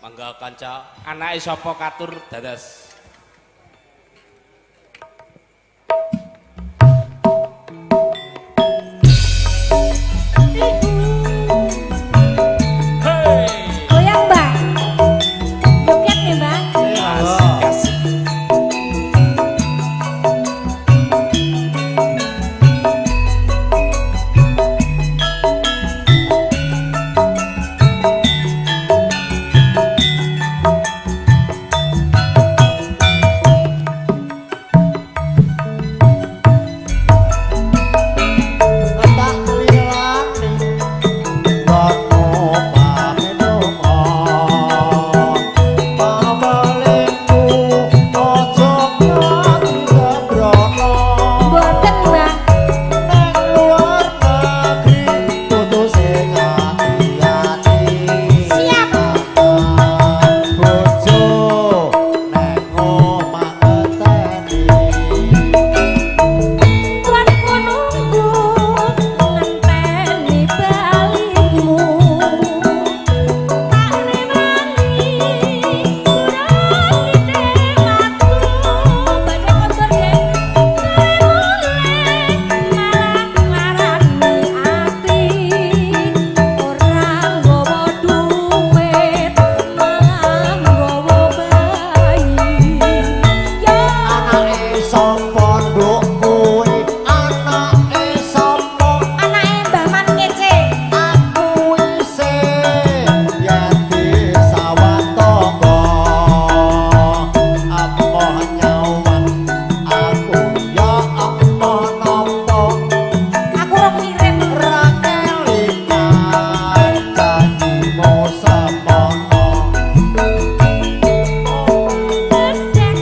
Mangga kanca, anake sapa katur dados. Goyang, Mbak. Joget ya, Mbak. Asik, asik. Mboten, Mbak. Siap. Tuanku nunggu ngenteni balimu. Tak rewangi kurang watu badhe kotor nggih. Mulih malah nglarani ati. Ora nggawa duit malah nggawa bayi. Yo. Anake Mbah Man kece. Aku ora ngirim. Gedhek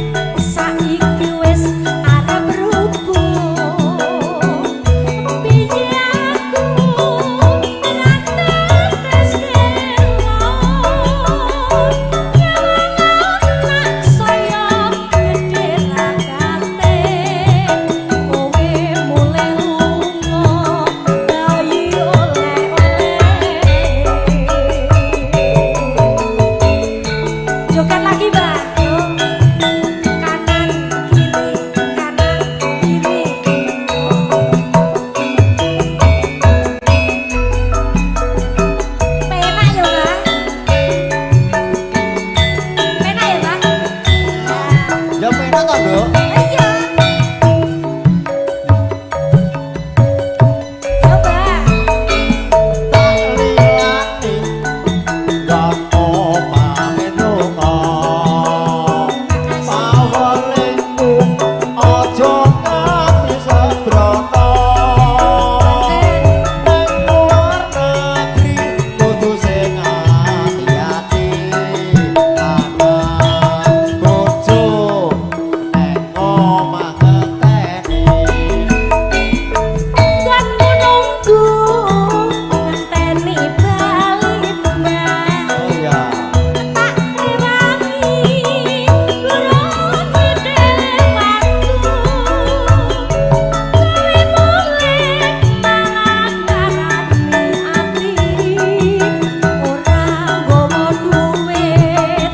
saiki wis arep rubuh. Piye aku ora tetes kelo. Nyawang anak saya gedhe rakate. Kowe mulih lunga bayi oleh-oleh. Joget lagi, Mbak. Kanan kiri, kanan kiri. Penak ya, Mbak. Penak ya, Mbak. Ya penak to, Nduk? Iya. Yo, Mbak. Tak lilani nggonmu pamit lunga. Pawelingmu aja nganti sembrono. Nang luar negeri kudu sing ati-ati. Anak bojo neng omah ngeteni. Tuanku nunggu ngenteni balimu, Mbak. Oh iya. Tak rewangi burung watu. Kowe mulih malah nglarani ati. Ora nggawa duit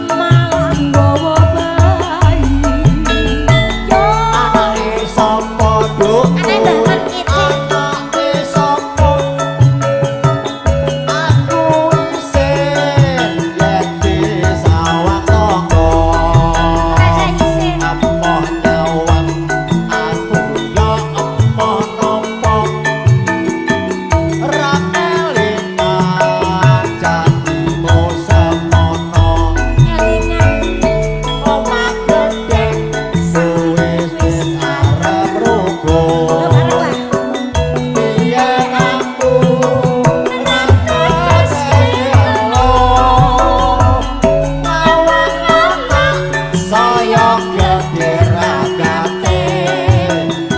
malah nggawa bayi. Yo. Anake sapa, Nduk? Anake Mbah Man kece. Anake sapa? Aku isin yen disawang tangga. Rasa isin. Emoh nyawang aku ya emoh nampa. Ra kelingan janjimu semono. Kelingan. Omah gedhek suwe wis arep rubuh. Yo bareng, Mbak. Piye aku ra keselo. Nyawang anak saya gedhe ragate.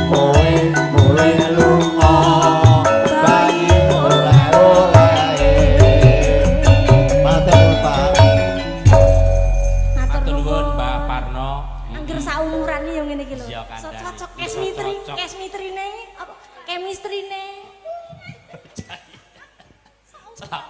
Kowe mulih lunga bayi oleh-oleh. Matur nuwun, Pak. Matur Matur nuwun nuwun. Mbah Parno. Angger saumuran yo ngene iki lho. Iya, So kandhane. cocok Iso chemistry, cocok. chemistry-ne apa? Chemistry-ne. Celak.